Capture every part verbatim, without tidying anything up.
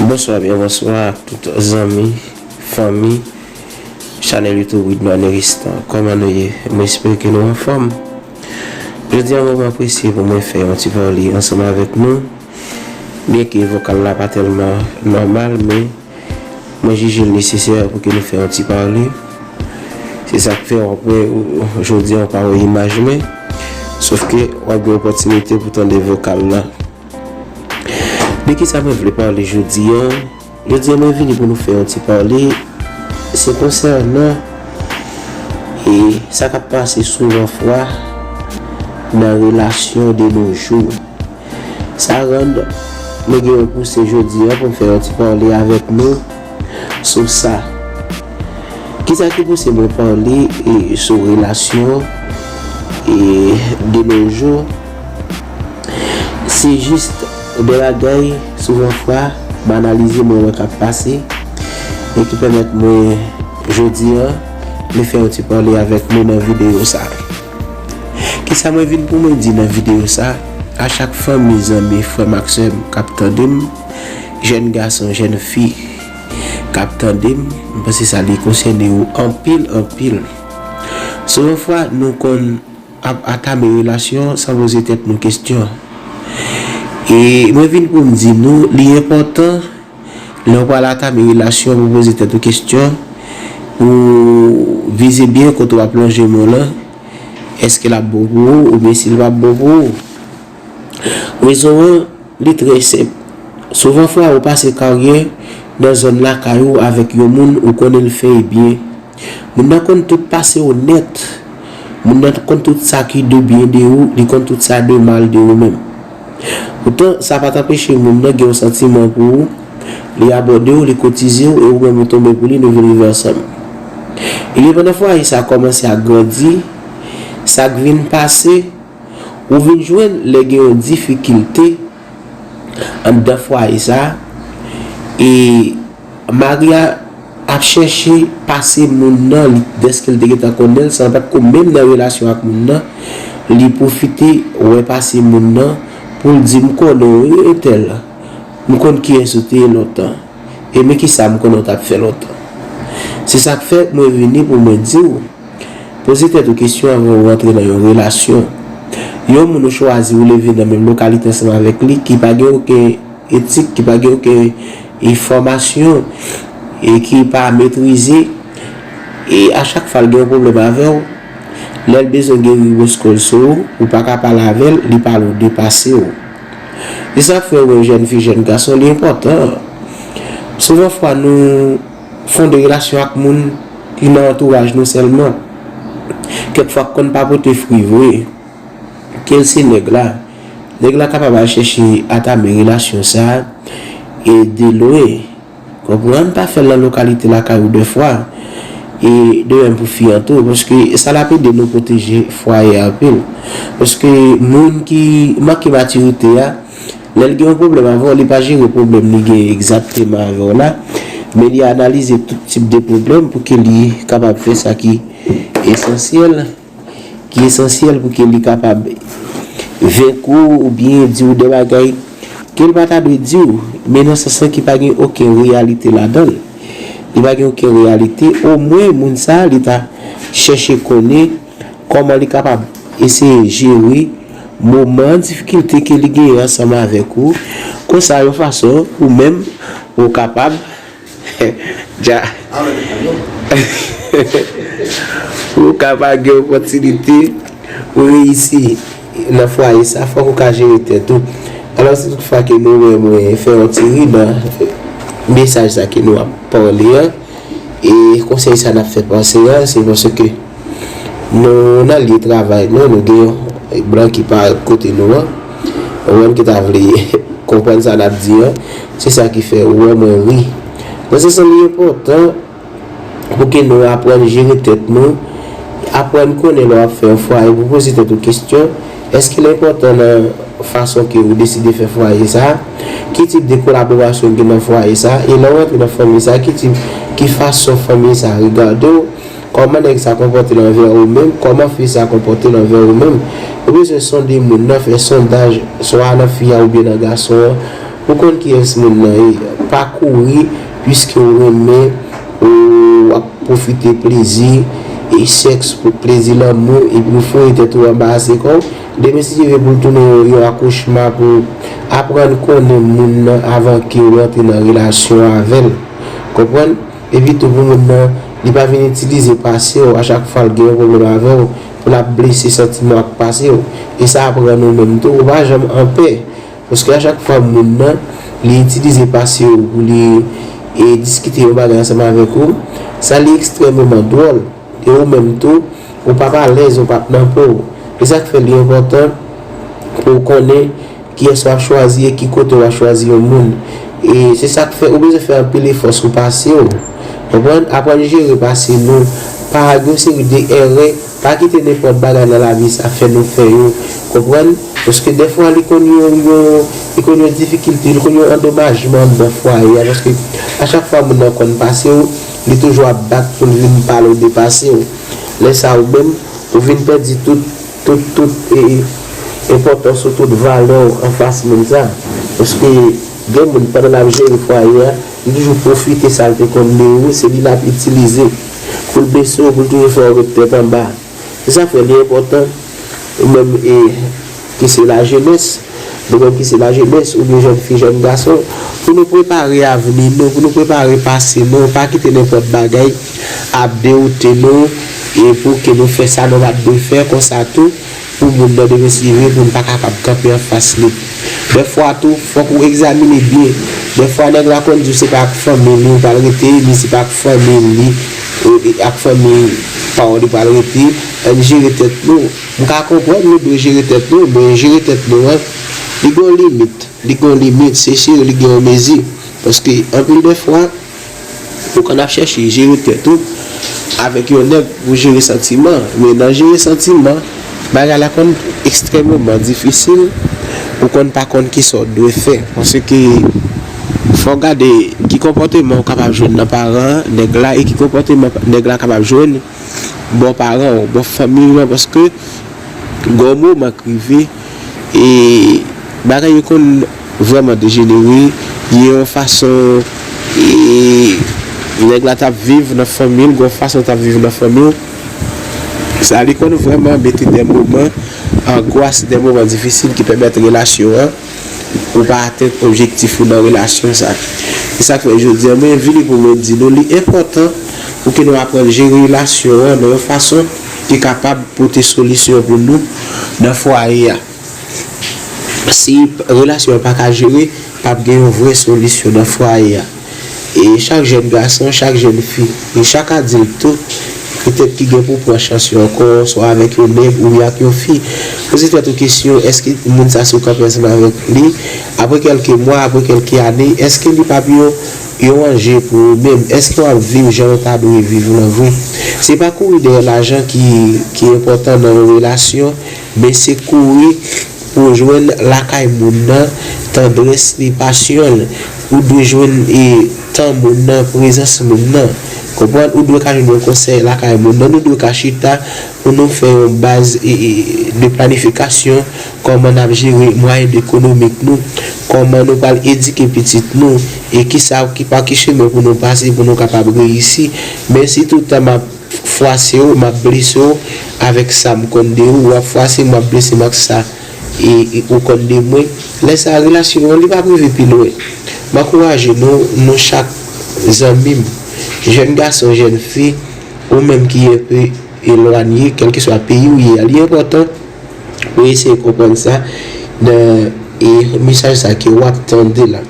Bonswa, byen bonswa ak tout zanmi, fanmi, chanèl YouTube Widno Aneristan. Kòman nou ye? Mwen espere ke nou anfòm. Jodi a, mwen apresye pou mwen fè yon ti pale ansanm avèk nou. Byenke vokal la pa tèlman nòmal, men mwen jije l nesesè pou ke nou fè yon ti pale. Se sa k fè w ap wè, ou, jodi a, w pa wè imaj mwen. Sòf ke w ap gen opòtinite pou tande vokal la. De kisa mwen vle pale jodi a? Jodi a, mwen vini pou nou fè yon ti pale. Se konsènan e sa k ap pase souvan fwa nan relasyon de nos jours. Sa rann mwen gen yon pouse jodi a pou m fè yon ti pale avèk nou sou sa. Kisa ki pouse mwen pale e sou relasyon e de nos jours? Se jis de bagay, souvan fwa, m analize, mwen wè k ap pase, e ki pèmèt mwen, jodi a, mwen fè yon ti pale avèk nou nan videyo sa. Kisa mwen vin pou mwen di nan videyo sa? A chak fanmi, zanmi, frè m ak sè m k ap tande m, jèn gason, jèn fi k ap tande m, m panse sa li konsène ou anpil, anpil. Souvan fwa, nou konn ap atame relasyon san poze tèt nou kesyon. E mwen vin pou m di nou, li enpòtan, lè w pral atame relasyon, pou poze tèt ou kesyon, pou vize byen kote w ap lonje men w lan, èske l ap bon pou ou, oubyen si l p ap bon pou ou. Rezon an, li trè senp. Souvan fwa, ou pase karyè nan zòn lakay ou avèk yon moun ou konnen l fè e byen. Moun nan konn tout pase w nèt. Moun nan konn tout sa ki de byen de ou, li konn tout sa de mal de ou menm. Poutan, sa pa t anpeche moun nan gen yon santiman pou ou, li abòde w, li koutize w, e ou menm ou tonbe pou li, nou vin rive ansanm. Epi pandan fwaye sa kòmanse ap grandi, sa k vin pase, ou vin jwenn lè gen yon difikilte anndan fwaye sa, e mari a ap chèche pase moun nan, li, dèske l te gentan konnen l, san l pa t ko menm nan relasyon ak moun nan, li pwofite wè pase moun nan pou l di, "M konnen w wi, entèl. M konn kiyès ou te ye lontan. E men kisa m konnen w t ap fè lontan." Se sa k fè mwen vini pou mwen di w, poze tèt ou kesyon anvan w rantre nan yon relasyon. Yon moun ou chwazi, ou leve nan menm lokalite ansanm avèk li, ki pa gen okenn etik, ki pa gen okenn e fòmasyon, e ki pa metrize, e a chak fwa l gen yon pwoblèm avè w, lè l bezwen geri boskòl sou ou, ou pa ka pale avè l, li pale w de pase w. E sa k fè, wè, jèn fi, jèn gason, li enpòtan. Souvan fwa, nou fonde relasyon ak moun ki nan antouraj nou sèlman. Kèk fwa, k konn pa pote fwi vre. Kèl se nèg la? Nèg la kapab al chèche atame relasyon sa a, e de lwen. Konprann, pa fè l nan lokalite lakay ou dèfwa. E de menm pou fi an tou, paske sa l ap ede nou pwoteje fwaye a anpil. Paske moun ki manke matirite a, lè l gen yon pwoblèm avè w, li pa jere pwoblèm li gen egzakteman avè w la, men li analize tout tip de pwoblèm pou ke li kapab fè sa ki esansyèl, ki esansyèl pou ke li kapab venk ou oubyen di w de bagay ke l pa ta dwe di w, men nan sans lan ki pa gen okenn reyalite ladan l. Li pa gen okenn reyalite, omwen moun sa a, li ta chèche konnen kòman li kapab eseye jere moman difikilte ke li genyen ansanm avèk ou, konsa yon fason ou menm ou kapab dja ou kapab gen opòtinite pou reyisi nan fwaye sa, fòk ou ka jere tèt ou. Alò, si toutfwa ke nou wè mwen fè yon ti ri nan mesaj sa ke nou ap pale an, e konsèy sa n ap fè pase an, se paske nou nan lye travay nou, nou gen yon blan ki pa kote nou an, ou menm ki ta vle konprann sa n ap di an, se sa ki fè ou wè mwen ri. Nan sans lan, li enpòtan pou ke nou aprann jere tèt nou, aprann konnen lè w ap fè yon fwaye, pou poze tèt ou kesyon, èske l enpòtan nan fason ke ou deside fè fwaye sa a? Ki tip de kolaborasyon gen nan fwaye sa a? E lè w rantre nan fanmi sa a, ki tip, ki fason fanmi sa a regade w? Kòman nèg sa konpòte l anvè ou menm? Kòman fi sa konpòte l anvè ou menm? Ou bezwen sonde moun nan, fè sondaj, swa nan fi a oubyen nan gason an, Ou konn kiyès moun nan ye. Pa kouri, piske w renmen, ou ap pwofite plezi, e sèks, pou plezi lanmou, epi w foure tèt ou anba ase kò w. Demen si Dye vle pou l tounen yon, yon akouchman pou aprann konnen moun nan avan ke w rantre nan relasyon avè l. Konprann? Epi tou pou moun nan, li pa vin itilize pase w a chak fwa l gen yon pwoblèm avè w, pou l ap blese santiman w ak pase w. E sa ap rann ou menm tou, ou pa janm anpè. Paske a chak fwa moun nan, li itilize pase w pou li e diskite yon bagay ansanm avèk ou, sa li ekstrèmeman dwòl. E ou menm tou, ou p ap alèz, ou p ap nan po w. E sa k fè li enpòtan pou w konnen kiyès w ap chwazi e ki kote w ap chwazi yon moun. E se sa k fè ou bezwen fè anpil efò sou pase w. Konprann? Aprann jere pase nou. Pa gen yon seri de erè. Pa kite nenpòt bagay nan lavi sa fè nou fè yo. Konprann? Paske dèfwa li konn yon, yon, li konn yon difikilte, li konn yon andomajman anndan fwaye a. Paske a chak fwa moun nan konn pase w, li toujou ap bat pou l vin pale w de pase w. Lè sa ou menm, ou vin pèdi tout, tout, tout e, enpòtans ou, tout valè w anfas moun sa. Paske gen moun pandan l ap jere fwaye a, li toujou pwofite sa l te konn de ou, se li l ap itilize pou l blese w, pou l toujou fè w ret tèt anba. Se sa k fè li enpòtan, ou menm e, ki se lajenès, nou menm ki se lajenès, oubyen jèn fi, jèn gason, pou nou prepare avni nou, pou nou prepare pase nou, pa kite nenpòt bagay ap dewoute nou, e pou ke nou fè sa nou pa t dwe fè, konsa tou, pou moun nan demen si Dye vle, pou n pa kapab kanpe anfas li. Dèfwa tou, fòk ou egzamine byen. Dèfwa nèg la konn di w se pa ak fanmi li ou pral rete, li se pa ak fanmi li, e, e, ak fanmi pa w li pral rete. Ann jere tèt nou. M ka konprann nou dwe jere tèt nou, men jere tèt nou an, li gen yon limit. Li gen yon limit, se sire li gen yon mezi. Paske anpil de fwa, ou konn ap chèche jere tèt ou avèk yon nèg pou jere santiman. Men nan jere santiman, bagay la konn ekstrèmeman difisil. Ou konn pa konn kisa w dwe fè. Paske fò w gade ki konpòteman w kapab jwenn nan paran nèg la e ki konpòteman nèg la kapab jwenn bò paran w, bò fanmi w lan, paske gen yon moman k rive, e bagay yo konn vrèman dejenere, gen yon fason, e nèg la t ap viv nan fanmi l, gen yon fason l t ap viv nan fanmi l. Sa li konn vrèman mete de moman angwas, de moman difisil ki pèmèt relasyon an ou pa atenn objektif ou nan relasyon sa. Se sa k fè jodi a, mwen vini pou mwen di nou, li enpòtan pou ke nou aprann jere relasyon an nan yon fason ki kapab pote solisyon pou nou nan fwaye a. Si relasyon an pa ka jere, p ap gen yon vrè solisyon nan fwaye a. E chak jèn gason, chak jèn fi, e chak adilt tou, petèt ki gen pou pran chans yo ankò, swa avèk yon nèg oubyen ak yon fi. Poze tèt ou kesyon, èske moun sa si w kanpe ansanm avèk li, apre kèlke mwa, apre kèlke ane, èske li p ap yon, yon anje pou ou menm? Èske w ap viv jan w ta dwe viv lan vre? Se pa kouri dèyè lajan ki, ki enpòtan nan yon relasyon, men se kouri pou w jwenn lakay moun nan tandrès li, pasyon l. Ou dwe jwenn, e, tan moun nan, prezans moun nan. Konprann? Ou dwe ka jwenn yon konsèy lakay moun nan. Nou dwe ka chita pou nou fè yon baz, e, e, de planifikasyon, kòman n ap jere mwayen ekonomik nou, kòman nou pral edike pitit nou, e kisa, ki pa ki chemen pou nou pase pou nou kapab reyisi. Men si tout tan m ap fwase w, m ap blese w avèk sa m konn de ou, w ap fwase m, w ap blese m ak sa e, e ou konn de mwen. Lè sa a, relasyon an, li p ap rive pi lwen. M ankouraje nou, nou chak zanmi m, jèn gason, jèn fi, ou menm ki enpe elwanye, kèlkeswa peyi w ye a, li enpòtan pou eseye konprann sa nan, e, mesaj sa ke w ap tande la.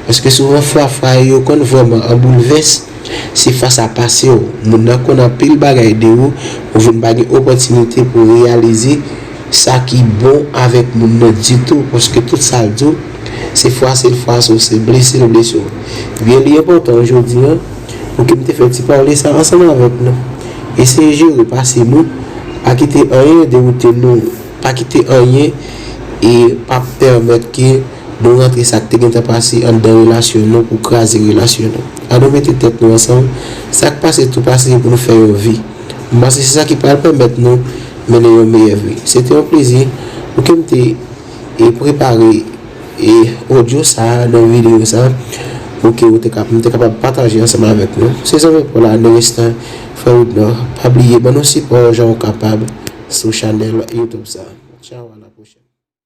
Paske souvan fwa, fwaye yo konn vrèman an boulvès, se fas a pase w. Moun nan konn anpil bagay de ou, ou vin pa gen opòtinite pou reyalize sa ki bon avèk moun nan ditou, paske tout sa l di w, se fwase l fwase w, se blese l blese w. Ebyen, li enpòtan jodi a pou ke m te fè ti pale sa ansanm avèk nou. Eseye jere pase nou, pa kite anyen dewoute nou, pa kite anyen e p ap pèmèt ke nou rantre sa k te gentan pase anndan relasyon nou pou kraze relasyon nou. An nou mete tèt nou ansanm, sa k pase tou pase pou nou fè yon vi. M panse se sa ki pral pèmèt nou mennen yon meyè vi. Se te yon plezi pou ke m te, e, prepare e odyo sa a, nan videyo sa a, pou ke ou te kap, m te kapab pataje ansanm avèk nou. Se zanmi pa w la, nan restan, frè Woodnor, pa bliye, ban nou sipò jan ou kapab sou chanèl YouTube sa a. Tchao, à la prochaine.